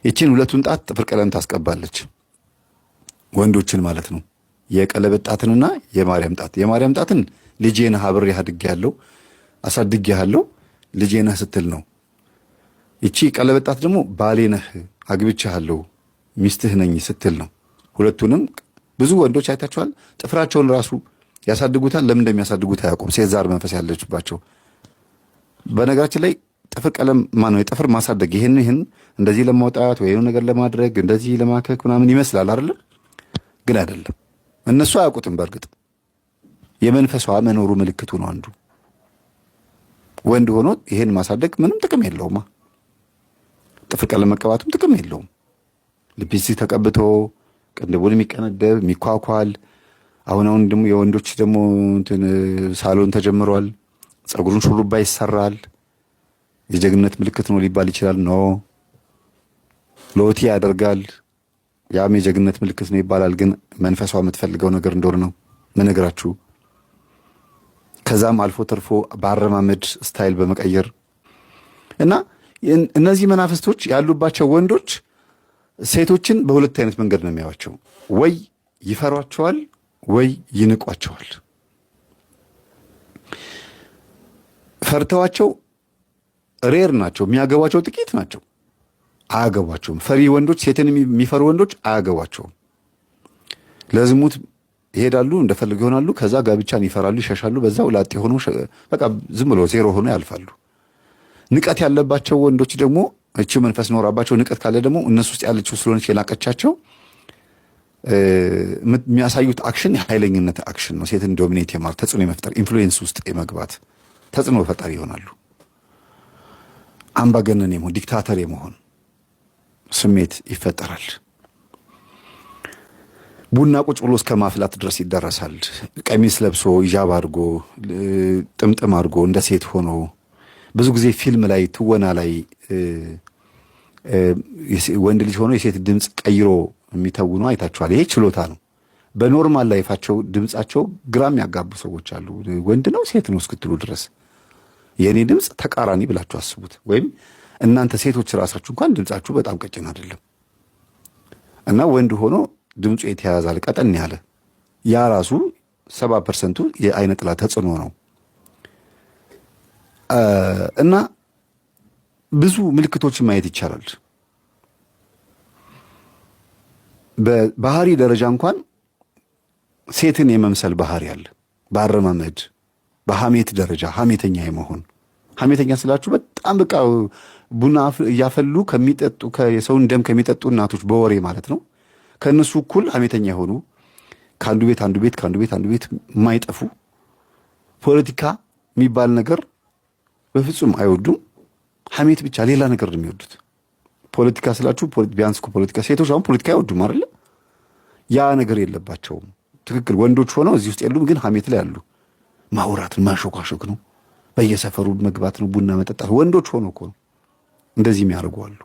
ይችን ሁለቱን ጣት ጥፍር ቀለም ታስቀባለች። ወንዶችን ማለት ነው። የቀለበት ጣትንና የማርያም ጣት። የማርያም ጣትን ልጄ ነህ፣ አብሬህ አድጌያለሁ፣ አሳድጌሃለሁ፣ ልጄ ነህ ስትል ነው። ይቺ ቀለበት ጣት ደግሞ ባሌ ነህ፣ አግብቼሃለሁ፣ ሚስትህ ነኝ ስትል ነው። ሁለቱንም ብዙ ወንዶች አይታችኋል። ጥፍራቸውን ራሱ ያሳድጉታል። ለምን እንደሚያሳድጉት አያውቁም። ሴት ዛር መንፈስ ያለችባቸው። በነገራችን ላይ ጥፍር ቀለም ማነው የጥፍር ማሳደግ ይህን እንደዚህ ለማውጣት ወይ ነገር ለማድረግ እንደዚህ ለማከክ ምናምን ይመስላል አይደለም? ግን አይደለም። እነሱ አያውቁትም። በእርግጥ የመንፈሷ መኖሩ ምልክቱ ነው አንዱ። ወንድ ሆኖ ይሄን ማሳደግ ምንም ጥቅም የለውማ። ጥፍር ቀለም መቀባቱም ጥቅም የለውም። ሊፕስቲክ ተቀብቶ ቅንድቡን የሚቀነደብ የሚኳኳል። አሁን አሁን ደግሞ የወንዶች ደግሞ እንትን ሳሎን ተጀምሯል። ፀጉሩን ሹሩባ ይሰራል። የጀግንነት ምልክት ነው ሊባል ይችላል። No፣ ሎቲ ያደርጋል። ያም የጀግንነት ምልክት ነው ይባላል። ግን መንፈሷ የምትፈልገው ነገር እንደሆነ ነው ምነግራችሁ። ከዛም አልፎ ተርፎ በአረማመድ style በመቀየር እና እነዚህ መናፍስቶች ያሉባቸው ወንዶች ሴቶችን በሁለት አይነት መንገድ ነው የሚያዩዋቸው። ወይ ይፈሯቸዋል፣ ወይ ይንቋቸዋል። ፈርተዋቸው rare ናቸው። የሚያገቧቸው ጥቂት ናቸው። አያገቧቸውም። ፈሪ ወንዶች፣ ሴትን የሚፈሩ ወንዶች አያገቧቸውም። ለዝሙት ይሄዳሉ፣ እንደፈለጉ ይሆናሉ። ከዛ ጋብቻን ይፈራሉ፣ ይሸሻሉ። በዛው ላጤ ሆኖ በቃ ዝም ብሎ ዜሮ ሆኖ ያልፋሉ። ንቀት ያለባቸው ወንዶች ደግሞ እቺ መንፈስ ኖራባቸው ንቀት ካለ ደግሞ እነሱ ውስጥ ያለችው ስለሆነች የናቀቻቸው የሚያሳዩት action የኃይለኝነት action ነው። ሴትን dominate የማድረግ፣ ተጽዕኖ የመፍጠር፣ influence ውስጥ የመግባት፣ ተጽዕኖ ፈጣሪ ይሆናሉ። አምባገነን የመሆን፣ dictator የመሆን ስሜት ይፈጠራል። ቡና ቁጭ ብሎ እስከ ማፍላት ድረስ ይደረሳል። ቀሚስ ለብሶ፣ ሂጃብ አድርጎ፣ ጥምጥም አድርጎ፣ እንደ ሴት ሆኖ ብዙ ጊዜ ፊልም ላይ፣ ትወና ላይ ወንድ ልጅ ሆኖ የሴት ድምፅ ቀይሮ የሚተውኑ አይታችኋል። ይሄ ችሎታ ነው። በ normal life ኣቸው ድምፃቸው ግራም ያጋቡ ሰዎች አሉ። ወንድ ነው ሴት ነው እስክትሉ ድረስ የእኔ ድምፅ ተቃራኒ ብላችሁ አስቡት። ወይም እናንተ ሴቶች ራሳችሁ እንኳን ድምፃችሁ በጣም ቀጭን አይደለም እና ወንድ ሆኖ ድምፁ የተያያዛል ቀጠን ያለ፣ ያ ራሱ 70% ኡ የአይነ ጥላ ተጽዕኖ ነው። እና ብዙ ምልክቶችን ማየት ይቻላል። በባህሪ ደረጃ እንኳን ሴትን የመምሰል ባህሪ አለ። በአረማመድ፣ በሐሜት ደረጃ ሐሜተኛ የመሆን። ሐሜተኛ ስላችሁ በጣም በቃ ቡና እያፈሉ ከሚጠጡ፣ የሰውን ደም ከሚጠጡ እናቶች በወሬ ማለት ነው። ከእነሱ እኩል ሐሜተኛ የሆኑ፣ ከአንዱ ቤት አንዱ ቤት፣ ከአንዱ ቤት አንዱ ቤት የማይጠፉ፣ ፖለቲካ የሚባል ነገር በፍጹም አይወዱም። ሐሜት ብቻ፣ ሌላ ነገር ነው የሚወዱት። ፖለቲካ ስላችሁ ቢያንስ እኮ ፖለቲካ ሴቶች አሁን ፖለቲካ አይወዱም አይደለ? ያ ነገር የለባቸውም። ትክክል ወንዶች ሆነው እዚህ ውስጥ የሉም፣ ግን ሐሜት ላይ አሉ። ማውራትን ማሾካሾክ ነው፣ በየሰፈሩ መግባት ነው፣ ቡና መጠጣት። ወንዶች ሆነው እኮ ነው እንደዚህ የሚያደርጉ አሉ።